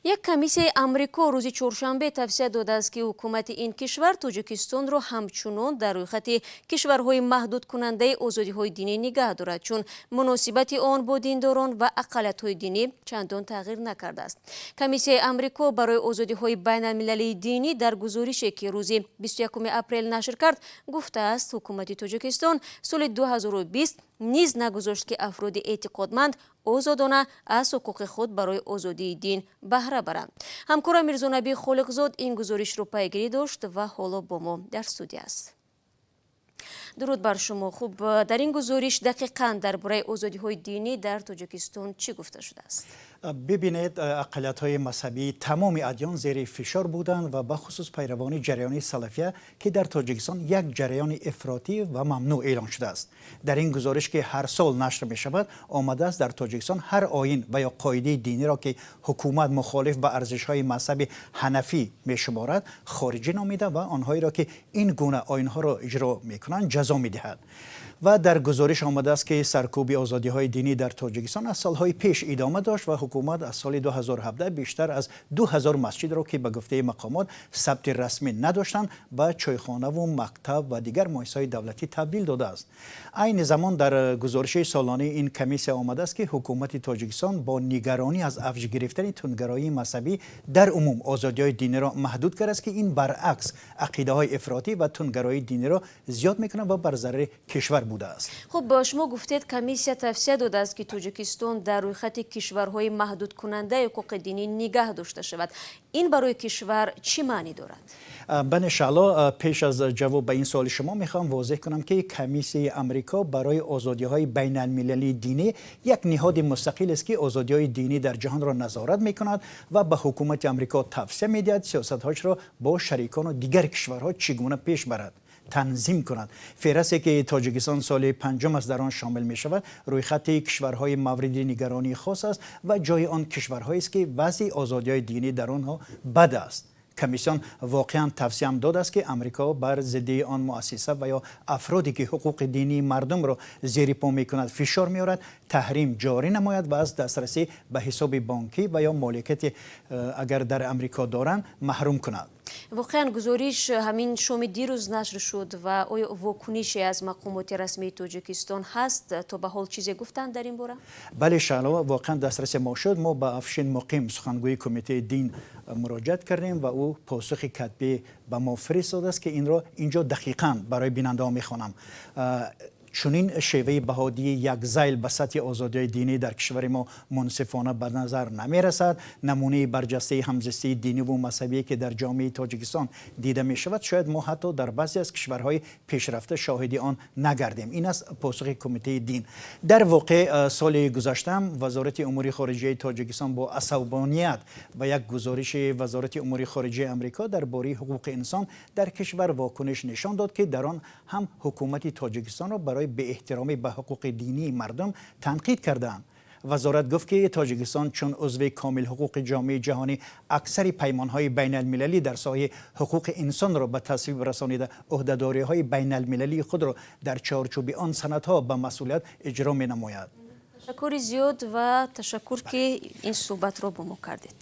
Як комиссияи Амрико рӯзи чоршанбе тавсия додааст, ки ҳукумати ин кишвар Тоҷикистонро ҳамчунон дар рӯйхати кишварҳои маҳдудкунандаи озодиҳои динӣ нигаҳ дорад, чун муносибати он бо диндорон ва ақаллиятҳои динӣ чандон тағйир накардааст. Комиссияи Амрико барои озодиҳои байналмилалии динӣ дар гузорише, ки рӯзи 21 апрел нашр кард, гуфтааст, ҳукумати Тоҷикистон соли 2020 низ нагузошт, ки афроди эътиқодманд озодона аз ҳуқуқи худ барои озодии дин баҳра баранд. Ҳамкора Мирзонабӣ Холиқзод ин гузоришро пайгирӣ дошт ва ҳоло бо мо дар студия аст. Дуруд бар шумо. Хуб, дар ин гузориш дақиқан дар бораи озодиҳои динӣ дар Тоҷикистон чӣ гуфта шудааст? Бибинед, ақаллиятҳои мазҳабии тамоми адён зери фишор буданд ва бахусус пайравони ҷараёни салафия, ки дар Тоҷикистон як ҷараёни ифротӣ ва мамнӯъ эълон шудааст. Дар ин гузориш, ки ҳар сол нашр мешавад, омадааст, дар Тоҷикистон ҳар оин ва ё қоидаи диниро, ки ҳукумат мухолиф ба арзишҳои мазҳаби ҳанафӣ мешуморад, хориҷӣ номида ва онҳоеро, ки ин гуна оинҳоро иҷро мекунанд, ҷазо медиҳад. Ва дар гузориш омадааст, ки саркӯби озодиҳои динӣ дар Тоҷикистон аз солҳои пеш идома дошт ва ҳукумат аз соли 2017 бештар аз 2000 масҷидро, ки ба гуфтаи мақомот сабти расмӣ надоштанд, ба чойхонаву мактаб ва дигар муассисаҳои давлатӣ табдил додааст. Айни замон дар гузориши солонаи ин комиссия омадааст, ки ҳукумати Тоҷикистон бо нигаронӣ аз авҷ гирифтани тундгароии мазҳабӣ дар умум озодиҳои диниро маҳдуд кардааст, ки ин баръакс ақидаҳои ифротӣ ва тундгароии диниро зиёд мекунад ва бар зарари кишвар будааст. Хуб, шумо гуфтед, комиссия тавсия додааст, ки Тоҷикистон дар рӯйхати кишварҳои маҳдудкунандаи ҳуқуқи динӣ нигаҳ дошта шавад. Ин барои кишвар чӣ маънӣ дорад? Бале, Шаъло, пеш аз ҷавоб ба ин суоли шумо мехоҳам возеҳ кунам, ки Комиссияи Амрико барои озодиҳои байналмилалии динӣ як ниҳоди мустақил аст, ки озодиҳои динӣ дар ҷаҳонро назорат мекунад ва ба ҳукумати Амрико тавсия медиҳад сиёсатҳояшро бо шарикону дигар кишварҳо чӣ гуна пеш барад, танзим кунад. Феҳрасте, ки Тоҷикистон соли панҷум аст дар он шомил мешавад, рӯйхати кишварҳои мавриди нигаронии хос аст ва ҷои он кишварҳоест, ки вазъи озодиҳои динӣ дар онҳо бад аст. Комиссион воқеан тавсияам додааст, ки Амрико бар зидди он муассиса ва ё афроде, ки ҳуқуқи динии мардумро зери по мекунад, фишор меорад, таҳрим ҷорӣ намояд ва аз дастрасӣ ба ҳисоби бонкӣ ва ё моликияте, агар дар Амрико доранд, маҳрум кунад. Воқеан, гузориш ҳамин шоми дирӯз нашр шуд ва оё вокунише аз мақомоти расмии Тоҷикистон ҳаст? То ба ҳол чизе гуфтанд дар ин бора? Бале, Шаъло, воқеан дастраси мо шуд. Мо ба Афшин Муқим, сухангӯи Кумитаи дин, муроҷиат кардем ва ӯ посухи катбӣ ба мо фиристодааст, ки инро инҷо дақиқан барои бинандаҳо мехонам. Чунин шеваи баҳодиҳии як зайл ба сатҳи озодиҳои динӣ дар кишвари мо мунсифона ба назар намерасад. Намунаи барҷастаи ҳамзистии диниву мазҳабие, ки дар ҷомеаи Тоҷикистон дида мешавад, шояд мо ҳатто дар баъзе аз кишварҳои пешрафта шоҳиди он нагардем. Ин аст посухи Кумитаи дин. Дар воқеъ, соли гузаштаам Вазорати умури хориҷияи Тоҷикистон бо асабоният ба як гузориши Вазорати умури хориҷияи Амрико дар бораи ҳуқуқи инсон дар кишвар вокуниш нишон дод, ки дар он ҳам ҳукумати Тоҷикистонро барои беэҳтиромӣ ба ҳуқуқи динии мардум танқид кардаанд. Вазорат гуфт, ки Тоҷикистон чун узви комилҳуқуқи ҷомеаи ҷаҳонӣ аксари паймонҳои байналмилалӣ дар соҳаи ҳуқуқи инсонро ба тасвиб расонида, ӯҳдадориҳои байналмилалии худро дар чорчӯби он санадҳо ба масъулият иҷро менамояд. Ташаккури зиёд ва ташаккур, ки ин суҳбатро бо мо кардед.